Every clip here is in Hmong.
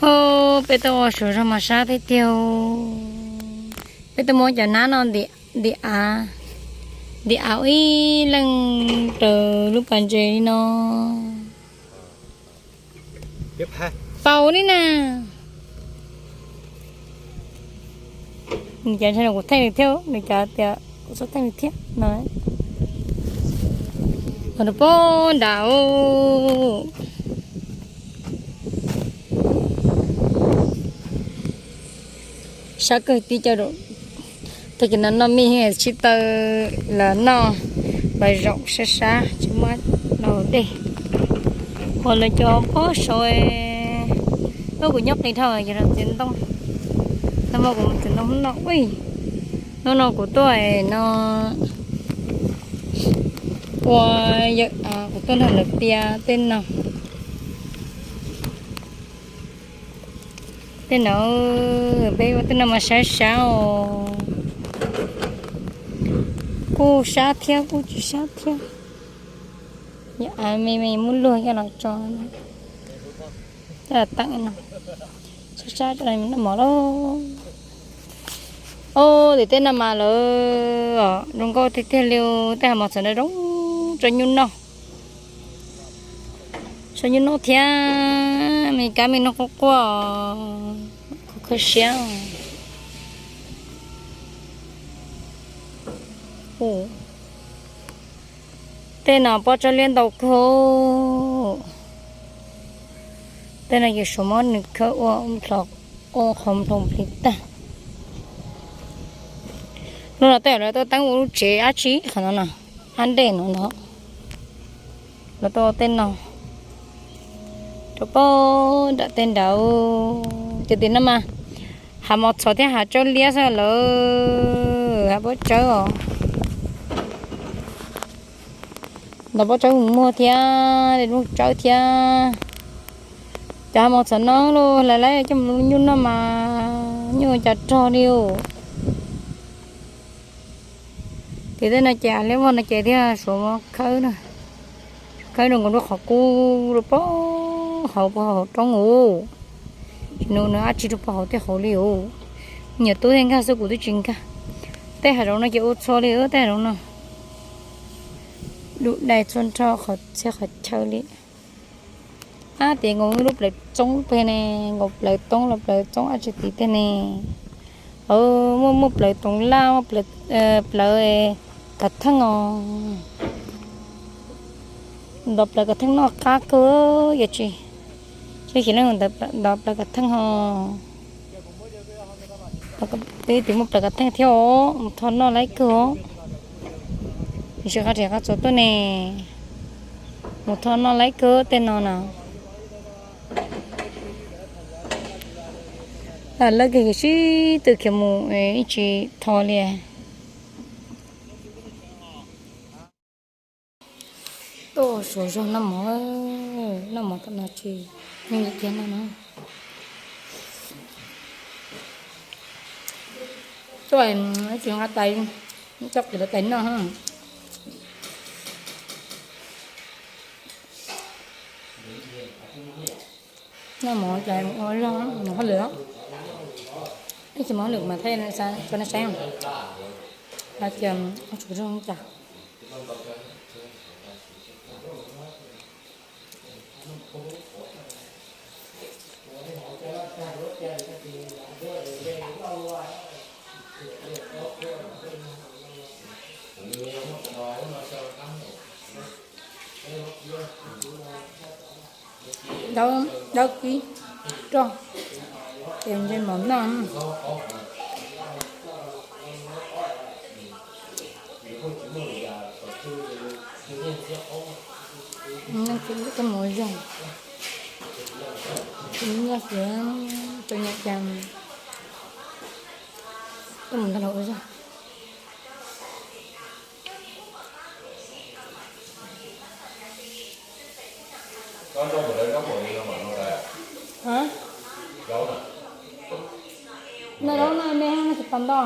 Ho peb tuaj ua suav zog mas sab tiag tiag. Peb tuaj muab cov nab no ntim av, ntim av ib leej raws lub pas ntses li no. Paus li na. Nws cav ntshe kuv theej nws thiab, nws cav tias kuv txhob theej nws thiab no. Los rau pem nrad. Sab kawg tib co, tag kis no noj mij sib taw los noj, los zaum sab sab tsis muaj dej. Ua lawv cov pob saud, ub kuv nyob qis dhau yog txiv ntoo, nag hmo kuv mus txiv ntoo hnub no, ui, hnub no kuv tuaj no, ua, kuv tuaj nrog lawv piav tej no. Tej no, peb ua tej no mas sab sab os, kuj sab thiab kuj tsis sab thiab. Yog av me me muab luag coj los tso, coj los teem no, sab sab coj los noj mov lauj. Ub, tim tej no mas lawv zoo nkauj tiag tiag li, tej hav mos txhawv no zoo tso nyuj noj. Tso nyuj noj thiab, me kab me noog quaj quaj, kho kho siab. Tej no pob tsaub liab ntau kawg. Tej no ces suav muab nws khawb ua, ua qhov nploo plig tag. Hnub no tej zaum lawv tuaj teeb ua lub tsev dab tsi qhov no no, ab ntej no no. Lawv tuaj ua tej no rau pem nram tej nrad. Ces tim no mas hav mos txhawv thiab hav tsaub liab xwb lawm, hav pob tsawb os. Ntov pob tsawb mus muag thiab, dej lub tsawb thiab. Cov hav mos txhawv no los lawv coj mus nyuj noj mas nyuj cas rog li os. Ces tej no ces liab vog no ces thiaj suav khawb na, khawb rau nkaus lub qhov qub rau pem hauv, pem hauv roob os. Tsis nus nws dab tsi rau pem hauv tej hauv li os. Nyuam tub thiaj nkag xwb, kuv twb tsis nkag. Tej hav zoov no ces ua txhua li, tej hav zoov no dub dai txhua nrho qhov txhia qhov chaw li. Ab, tias nkaus lub plawv txoob pem ne, nkaus plawv toob los plawv txoob dab tsi tim tej ne. Muaj, muaj plawv toov laj, muaj plawv kav theej os. Ntov plawv kav theej noj qab kawg, yog tsis, tsis xyov leej twg ntov plawv kav theej ho. Twb tias muaj plawv kav theej thiab os, mus thov noj laib kawg os. Nws tsis qab riam qab txuas tuaj ne, mus thov noj laib kawg tej no na. Lawv kiag sib tw khiav mus ib tsis thov li. Tuaj suav zog noj mov, noj mov tom no tsis, nej tiag no na. Tuaj tsis nqa tais, coj kiag lawv tais noj. Noj mov cas ua zog mus hauj lwm, ib tsis mus hauj lwm mas thaij rau nej saib, hais tias ua tsuv zog cas. Dawb kib roj, ces ntsej mos noj. Noj ces koj mus zog, noj ces tus nyuam cas koj mus ntag los ua zog. Noj zaub no me no tsis tau nto.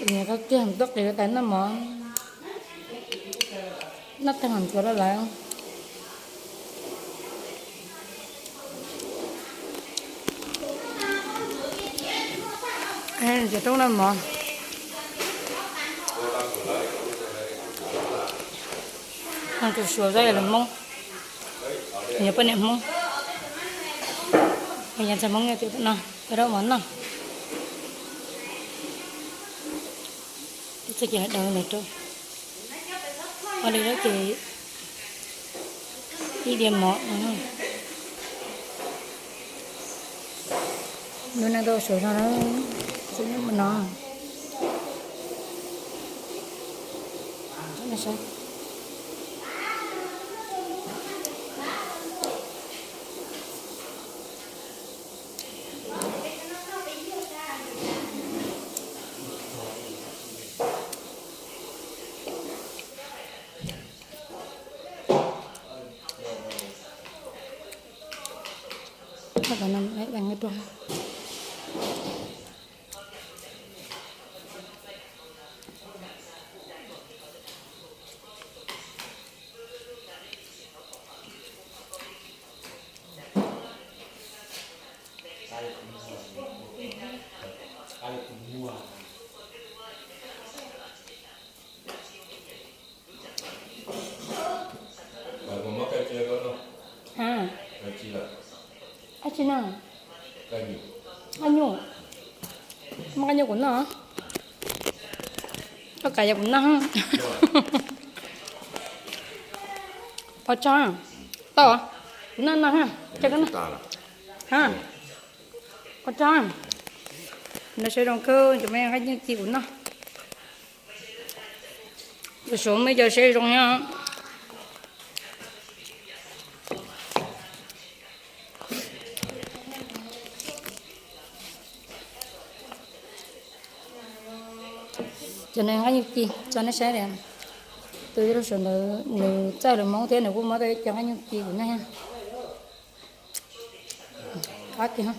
Nyiam qhov kiag tuaj qis tais noj mov, noj tag mam tuav rau lawv. Ces roob noj mov, tus Suav zab yog lus Hmoob, yog poj niam Hmoob, yog ntxhais Hmoob tias no, rau mov noj. Txoj kev hais daus ntawm rau, ua li lawm ces ib diav mov. Lub neej tau sawv zog na, sawv zog no. Ab tsi no, qab nyuj, muab qab nyuj kuv noj, koj kav yog kuv noj. Pov tso, tau, kuv noj no, tso koj noj. Pov tso, nov sawv zoo kawg, cov me qab nyuj ci kuv noj. Cov Suav me cov sawv zoo nyob. Cov no qab nyuj ci, tso nej saib tias tus yawg Suav ntawd nws txawj lus Hmoob thiab nws kuj muab tau ib co qab nyuj ci kuv noj. Qab kiag.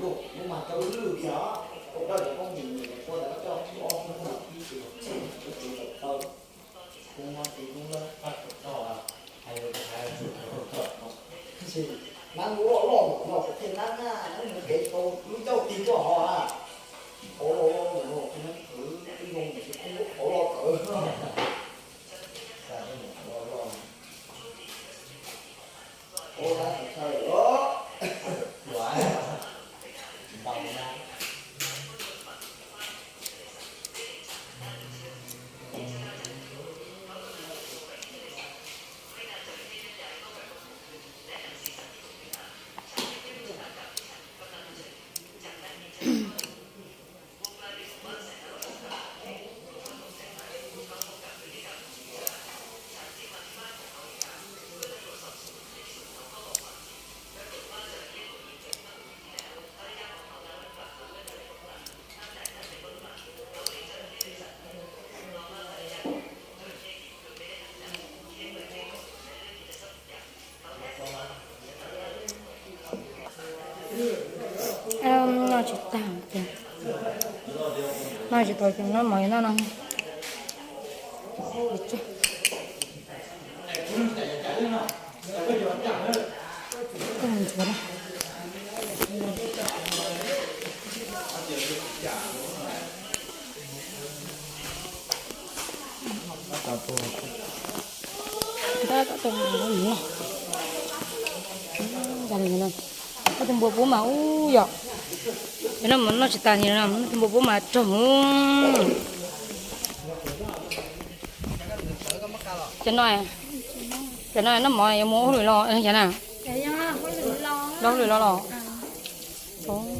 Lub mag tsawb lwj kiag os, koj dawb cov koob mis mus ua tas koj coj ob hnub ib tug tsev tawm taw, koob mob tsev koob lab, tab tom toj hais, tab sis nab loj loj no kuv thiaj nab na, nab mus kev tau lub ncauj tig tuaj hov a, qhov loj loj no kuv nab khwv ib zoo mus tsis koob lub qhov loj tawv. Noj tsis tag ces, noj tsis tau ces noj mov noj no. Koj tus npua pub mas ub yom, no noj tsis tas ni, tus npua pub mas rog. Cov no, cov no noj mov yuav mus ua hauj lwm los cov na? Los hauj lwm los los?